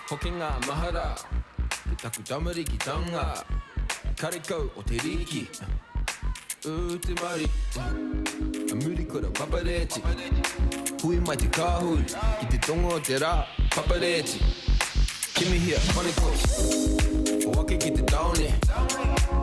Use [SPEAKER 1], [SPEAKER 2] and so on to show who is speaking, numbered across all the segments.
[SPEAKER 1] Hokinga mahara Ki taku tamarikitanga Karekau o te rīki Ū te mauri A muri kura papareti Hui mai te kāhui Ki te tonga o te rā Papareti Kimihia panekoti Hoake ki te tāone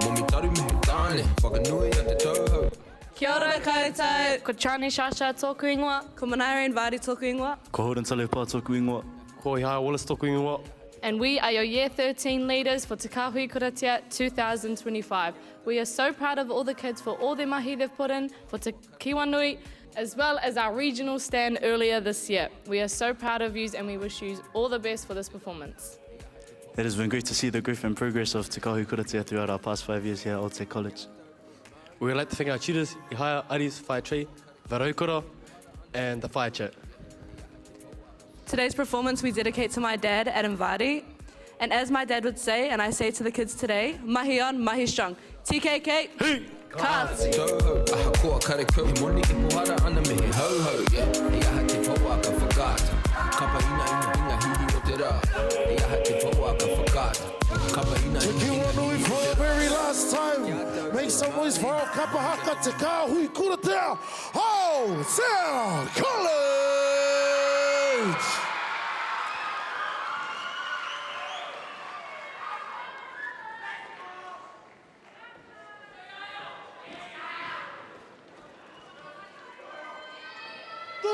[SPEAKER 1] Momi taru me he tāne Whakanuia te tauhou.
[SPEAKER 2] Kia ora koutou.
[SPEAKER 3] Ko Chani Shasha tōku ingoa.
[SPEAKER 2] Ko Manaireen Vardy tōku ingoa.
[SPEAKER 4] Ko Holden Talepa tōku ingoa.
[SPEAKER 5] Ko Ihaia Wallace tōku ingoa.
[SPEAKER 3] And we are your Year 13 leaders for Te Kāhui Kuratia 2025. We are so proud of all the kids for all their mahi they've put in for Te Kiwanui as well as our regional stand earlier this year. We are so proud of yous and we wish yous all the best for this performance.
[SPEAKER 4] It has been great to see the growth and progress of Te Kāhui Kuratia throughout our past five years here at Old Tech College.
[SPEAKER 5] We would like to thank our tutors, Ihaia, Aris, Whaea Tree, Varaukura and the Whaea Chat.
[SPEAKER 2] Today's performance we dedicate to my dad, Adam Vardy. And as my dad would say, and I say to the kids today, mahi on, mahi strong. TKK!
[SPEAKER 5] Hī!
[SPEAKER 2] Kāti!
[SPEAKER 1] Tauhou, ahakoa karekau he moni e pohara ana me he hauhau, yeah. He aha te pouaka whakaata? Kapa ina ina inga hihi o te rā. He aha te pouaka whakaata? Kapa ina
[SPEAKER 6] Te
[SPEAKER 1] ina inga
[SPEAKER 6] Kiwanui
[SPEAKER 1] hihi
[SPEAKER 6] for
[SPEAKER 1] o
[SPEAKER 6] the
[SPEAKER 1] te rā.
[SPEAKER 6] very last time. Make some noise for our kapa haka Te Kāhui Kuratea Aotea College!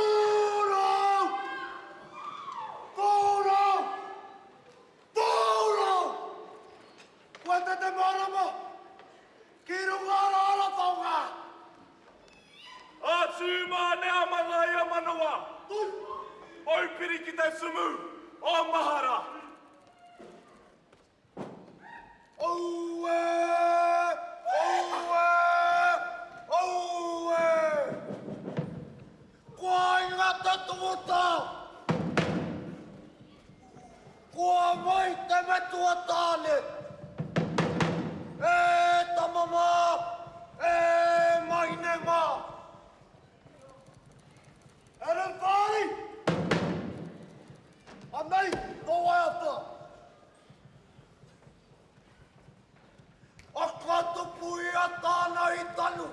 [SPEAKER 7] Tūrou! Tūrou! Tūrou! Kua te te marama ki runga Rarotonga!
[SPEAKER 8] A tū mā nea manaia manawa. Poupiri ki te sumu o mahara.
[SPEAKER 7] Auē! Auē! Auē! Kua inga te tumuta! Kua mai te metua tāne! E tama mā! E mahine mā! Adam Farley! Anei tō waiata! A ka tupu ia tāna i tanu.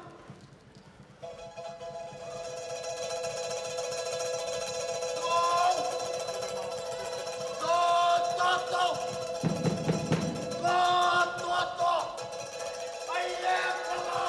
[SPEAKER 7] Ka tātou, ka toatoa, hei e kanga!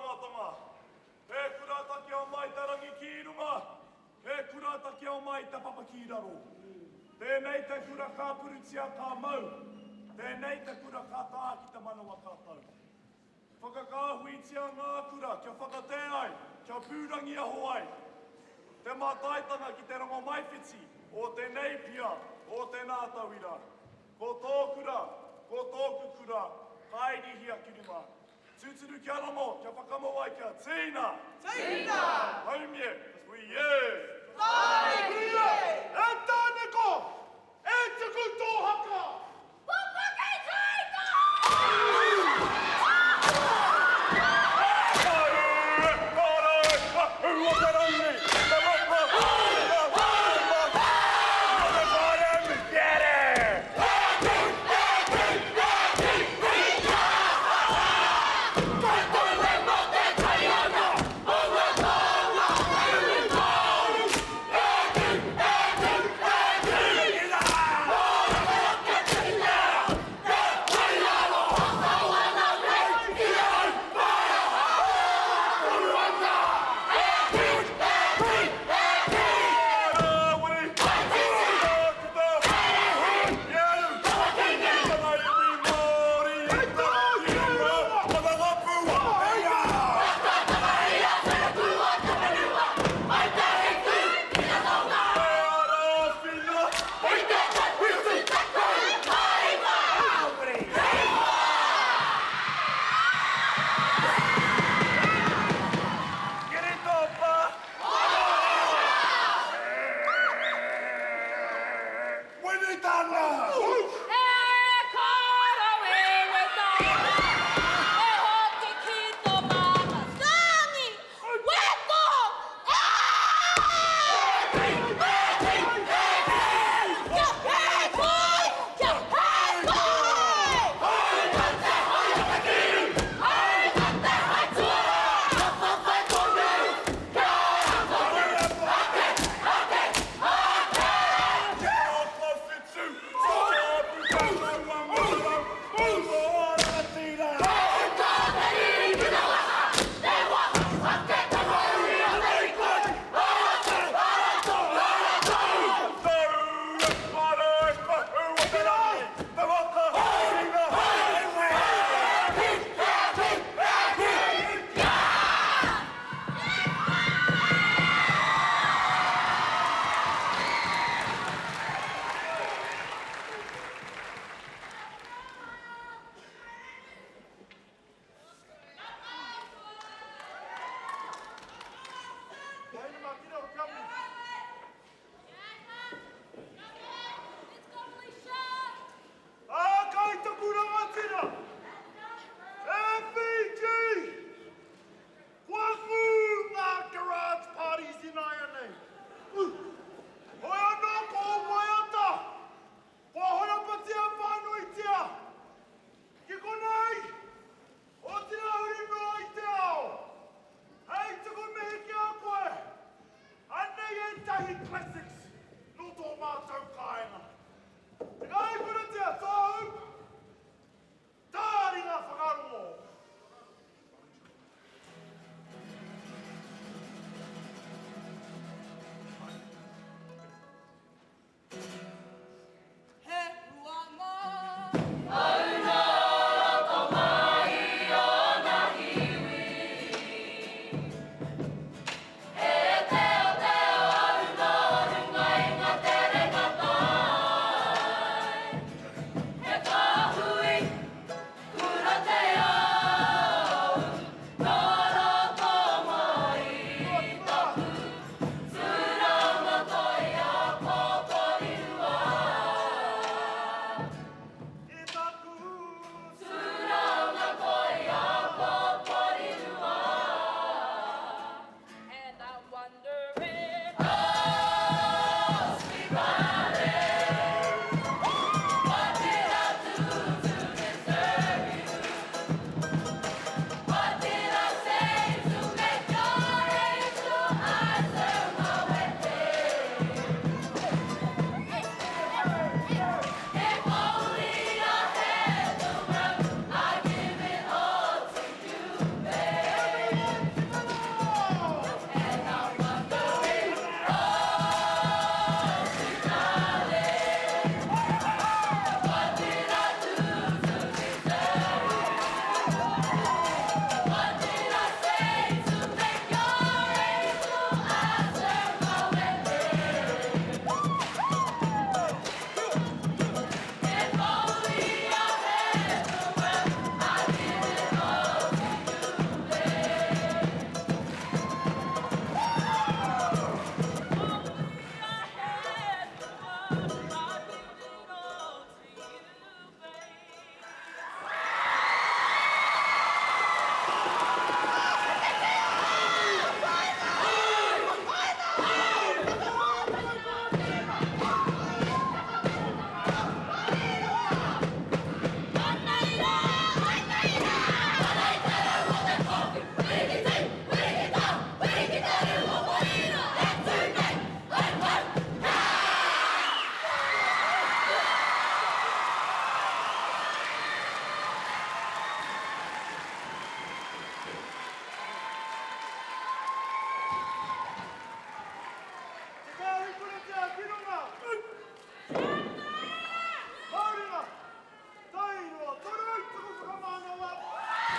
[SPEAKER 8] tongatonga. He kura takiao mai te rangi ki runga, he kura takiao mai te papa ki raro. Tēnei te kura ka purutia ka mau, tēnei te kura ka tā ki te manawa ka tau. Whakakāhuitia ngā kura kia whakatē ai, kia pūrangiaho ai te mātaitanga ki te rongomaiwhiti o tēnei pia, o tēnā tauira. Ko tō kura, ko tōku kura, ka irihia ki runga. Tūturu kia rongo, kia whakamau ai kia tīna!
[SPEAKER 7] Tīna!
[SPEAKER 8] Haumie, hui e!
[SPEAKER 7] Tāne!
[SPEAKER 8] E Tāneko! E tuku tō haka!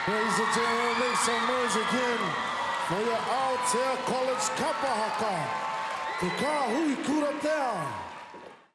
[SPEAKER 6] Ladies and gentlemen, make some noise again for your Aotea College kapa haka, Te Kāhui Kuratea.